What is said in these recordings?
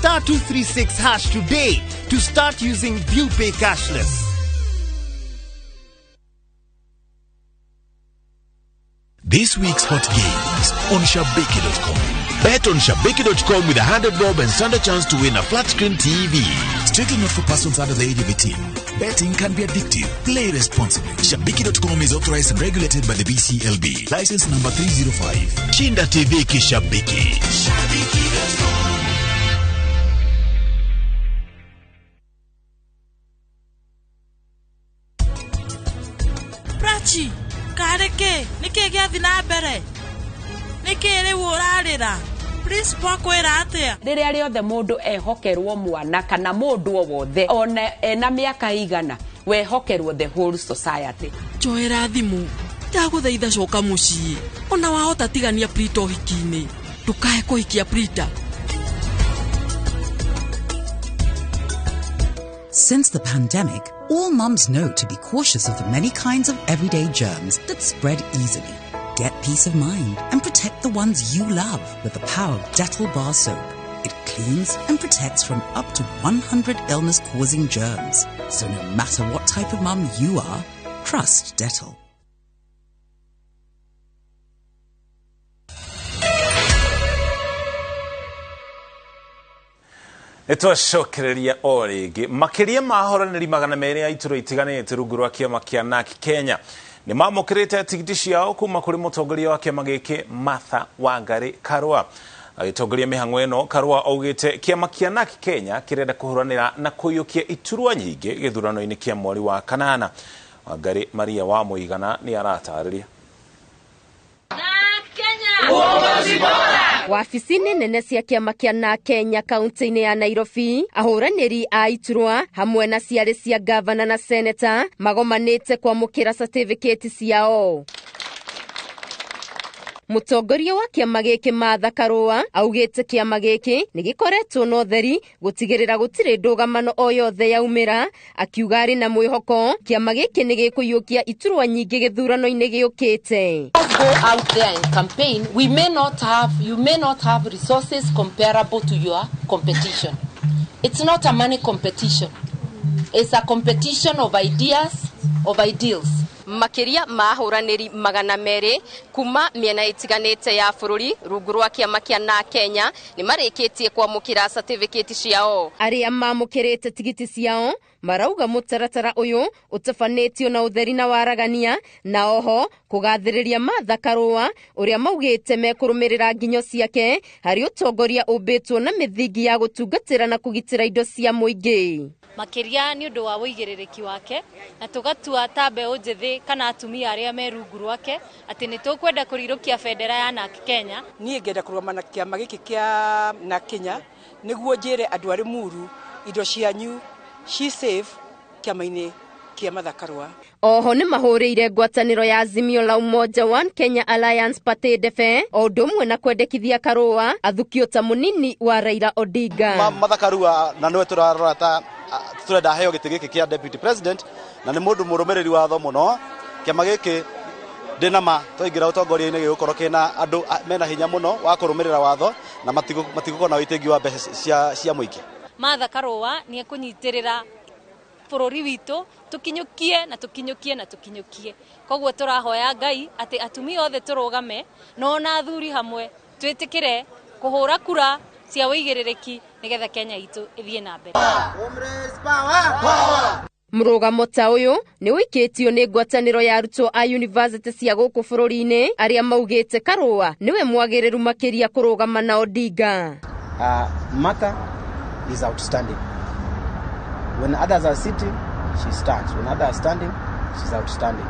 Star 236 hash today to start using BillPay Cashless. This week's hot games on Shabiki.com. Bet on Shabiki.com with 100 bob and stand a chance to win a flat screen TV. Strictly not for persons under the age of 18. Betting can be addictive. Play responsibly. Shabiki.com is authorized and regulated by the BCLB. License number 305. Shinda TV Kishabiki. Shabiki.com. Prachi, karĩ kĩ? Nĩkĩ gĩathi na mbere? Nĩkĩ rĩu ũrarĩra? Principal akwĩra atĩa? Rĩrĩa rĩothe mũndũ ehokerwo mwana kana mũndũ o wothe ona ena mĩaka igana, wehokerwo the whole society. Njoera thimũ, ndagũthaitha coka mũciĩ. Ona wahota tigania Prita ũhiki-inĩ. Ndũkae kũhikia Prita. Since the pandemic, all mums know to be cautious of the many kinds of everyday germs that spread easily. Get peace of mind and protect the ones you love with the power of Dettol Bar Soap. It cleans and protects from up to 100 illness-causing germs. So no matter what type of mum you are, trust Dettol. Nĩ twacokereria o rĩngĩ. Makĩria ma ahũranĩri 200 a iturwa itiganĩte rungu rwa kĩama kĩa NARC Kenya nĩ mamũkĩrĩte tigiti ciao kuma kũrĩ mũtongoria wa kĩama gĩkĩ Martha Wangari Karua. Agĩtongoria mĩhang'o ĩno, Karua augĩte kĩama kĩa NARC Kenya kĩrenda kũhũranĩra na kũiyũkia iturwa nyingĩ gĩthurano-inĩ kĩa mweri wa kanana. Wangari Maria wa Mũigana nĩ aratarĩria. Wabici-inĩ nene cia kĩama kĩa NARC Kenya kaunti-inĩ ya Nairobi, ahũranĩri a iturwa hamwe na ciarĩ cia gavana na seneta magomanĩte kwamũkĩra certificate ciao. Mũtongoria wa kĩama gĩkĩ Martha Karua augĩte kĩama gĩkĩ nĩ gĩkoretwo na ũtheri gũtigĩrĩra gũtirĩ ndũgamano o yothe yaumĩra, akiuga arĩ na mwĩhoko kĩama gĩkĩ nĩ gĩkũiyũkia iturwa nyingĩ gĩthurano-inĩ gĩũkĩte. Go out there and campaign, we may not have, you may not have resources comparable to your competition. It's not a money competition. It's a competition of ideas, of ideals. Makĩria ma ahũranĩri 200 kuma mĩena ĩtiganĩte ya bũrũri rungu rwa kĩama kĩa NARC Kenya nĩ marĩkĩtie kwamũkĩra certificate ciao. Arĩa mamũkĩrĩte tigiti ciao marauga mũtaratara ũyũ ũtabanĩtio na ũtheri na waragania, na oho kũgathĩrĩria Martha Karua ũrĩa maugĩte mekũrũmĩrĩra nginyo ciake harĩ ũtongoria ũmbĩtwo na mĩthingi ya gũtungatĩra na kũgitĩra indo cia mũingĩ. Makĩria nĩ ũndũ wa ũigĩrĩrĩki wake, na tũgatua ta mbeũ njĩthĩ kana atumia arĩa me rungu rwake atĩ nĩ tũkwenda kũrirũkia bendera ya NARC Kenya. Niĩ ngenda kũrũgama na kĩama gĩkĩ kĩa NARC Kenya nĩguo njĩre andũ a Limuru indo cianyu she safe kĩama-inĩ kĩa Martha Karua. Oho nĩ mahũrĩire ngwatanĩro ya Azimio la Umoja One Kenya Alliance Party Ndefe o ũndũ ũmwe na kwendekithia Karua athukio ta mũnini wa Raila Odinga. Martha Karua na nĩwe tũrarora ta tũrenda aheo gĩtĩ gĩkĩ kĩa deputy president, na nĩ mũndũ mũrũmĩrĩri watho mũno. Kĩama gĩkĩ ndĩna ma twaingĩra ũtongoria-inĩ gĩgũkorwo kĩna andũ mena hinya mũno wa kũrũmĩrĩra watho na matigũkorwo na ũitĩngi wa mbeca cia mũingĩ. Martha Karua nĩ ekũnyitĩrĩra bũrũri witũ tũkinyũkie na tũkinyũkie na tũkinyũkie. Koguo tũrahoya Ngai atĩ atumia othe tũrũgame na ona athuri hamwe twĩtĩkĩre kũhũra kura cia ũigĩrĩrĩki nĩgetha Kenya itũ ĩthiĩ na mbere. Mũrũgamo ta ũyũ nĩ ũikĩtio nĩ ngwatanĩro ya arutwo a university cia gũkũ bũrũri-inĩ arĩa maugĩte Karua nĩwe mwagĩrĩru makĩria kũrũgama na Odinga. Martha is outstanding. When others are sitting, she stands. When others are standing, she's outstanding.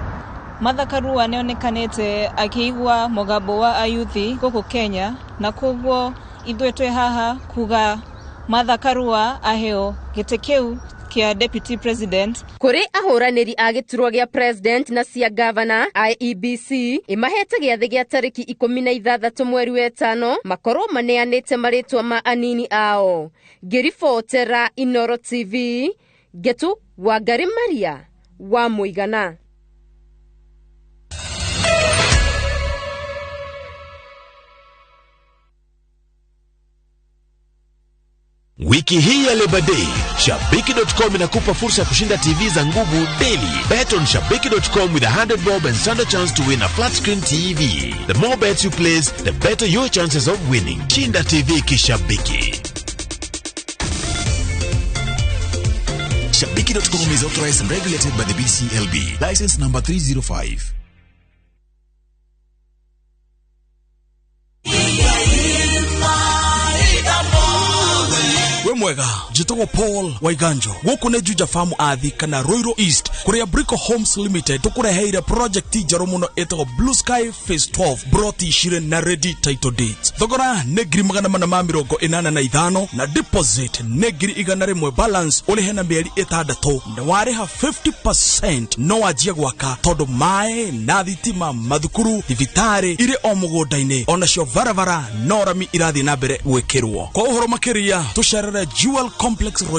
Martha Karua nĩonekanĩte akĩigua mũgambo wa ayuthi gũkũ Kenya, na koguo ithuĩ twĩ haha kuga Martha Karua aheo gĩtĩ kĩu kĩa deputy president. Kũrĩ ahũranĩri a gĩturwa gĩa president na cia governor, IEBC ĩmahete gĩathĩ gĩa tarĩki 16 mweri wa ĩtano makorwo maneanĩte marĩtwa ma anini ao. Ngĩribotera Inooro TV, Ngetu Wangari Maria wa Mũigana. Wiki hii ya Labor Day, Shabiki.com inakupa fursa ya kushinda TV za nguvu daily. Bet on Shabiki.com with a 100 bob and stand a chance to win a flat screen TV. The more bets you place, the better your chances of winning. Shinda TV kishabiki. Shabiki.com is authorized and regulated by the BCLB. License number 305. Wĩ mwega, njĩtagwo Paul Waiganjo. Gũkũ nĩ Juja Farm Athi kana Ruiru East, kũrĩa Brico Homes Limited tũkũreheire project njerũ mũno ĩtagwo Blue Sky Phase 12, broti cirĩ na ready title deeds. Thogora nĩ 485,000 na deposit nĩ 100,000, balance ũrĩhe na mĩeri 6, na warĩha 50% no wanjie gwaka, tondũ maĩ na thitima, mathukuru, thibitarĩ irĩ o mũgũnda-inĩ, onacio barabara no rami irathiĩ na mbere gwĩkĩrwo. Kwa ũhoro makĩria tũcerere Jewel Complex Roy.